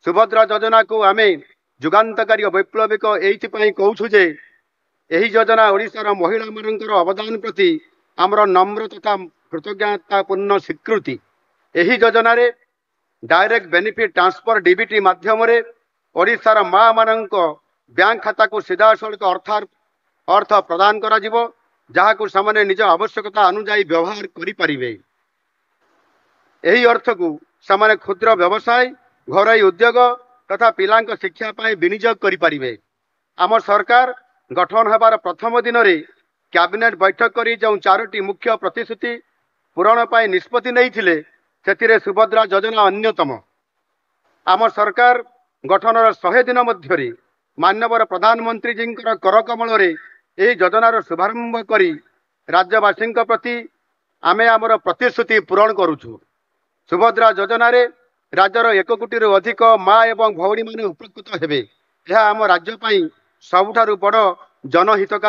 ସୁଭଦ୍ରା ଯୋଜନାକୁ ଆମେ ଯୁଗାନ୍ତକାରୀ ଓ ବୈପ୍ଳବିକ ଏଇଥିପାଇଁ କହୁଛୁ ଯେ ଏହି ଯୋଜନା ଓଡ଼ିଶାର ମହିଳାମାନଙ୍କର ଅବଦାନ ପ୍ରତି ଆମର ନମ୍ର ତଥା କୃତଜ୍ଞତାପୂର୍ଣ୍ଣ ସ୍ୱୀକୃତି। ଏହି ଯୋଜନାରେ ଡାଇରେକ୍ଟ ବେନିଫିଟ୍ ଟ୍ରାନ୍ସଫର ଡିବିଟି ମାଧ୍ୟମରେ ଓଡ଼ିଶାର ମାଆମାନଙ୍କ ବ୍ୟାଙ୍କ ଖାତାକୁ ସିଧାସଳଖ ଅର୍ଥ ପ୍ରଦାନ କରାଯିବ, ଯାହାକୁ ସେମାନେ ନିଜ ଆବଶ୍ୟକତା ଅନୁଯାୟୀ ବ୍ୟବହାର କରିପାରିବେ। ଏହି ଅର୍ଥକୁ ସେମାନେ କ୍ଷୁଦ୍ର ବ୍ୟବସାୟ, ଘରୋଇ ଉଦ୍ୟୋଗ ତଥା ପିଲାଙ୍କ ଶିକ୍ଷା ପାଇଁ ବିନିଯୋଗ କରିପାରିବେ। ଆମ ସରକାର ଗଠନ ହେବାର ପ୍ରଥମ ଦିନରେ କ୍ୟାବିନେଟ୍ ବୈଠକ କରି ଯେଉଁ 4ଟି ମୁଖ୍ୟ ପ୍ରତିଶ୍ରୁତି ପୂରଣ ପାଇଁ ନିଷ୍ପତ୍ତି ନେଇଥିଲେ, ସେଥିରେ ସୁଭଦ୍ରା ଯୋଜନା ଅନ୍ୟତମ। ଆମ ସରକାର ଗଠନର 100 ଦିନ ମଧ୍ୟରେ ମାନ୍ୟବର ପ୍ରଧାନମନ୍ତ୍ରୀଜୀଙ୍କର କରକମଳରେ ଏହି ଯୋଜନାର ଶୁଭାରମ୍ଭ କରି ରାଜ୍ୟବାସୀଙ୍କ ପ୍ରତି ଆମେ ଆମର ପ୍ରତିଶ୍ରୁତି ପୂରଣ କରୁଛୁ। ସୁଭଦ୍ରା ଯୋଜନାରେ ରାଜ୍ୟର 1 କୋଟିରୁ ଅଧିକ ମା ଏବଂ ଭଉଣୀମାନେ ଉପକୃତ ହେବେ। ଏହା ଆମ ରାଜ୍ୟ ପାଇଁ ସବୁଠାରୁ ବଡ଼ ଜନହିତକାରୀ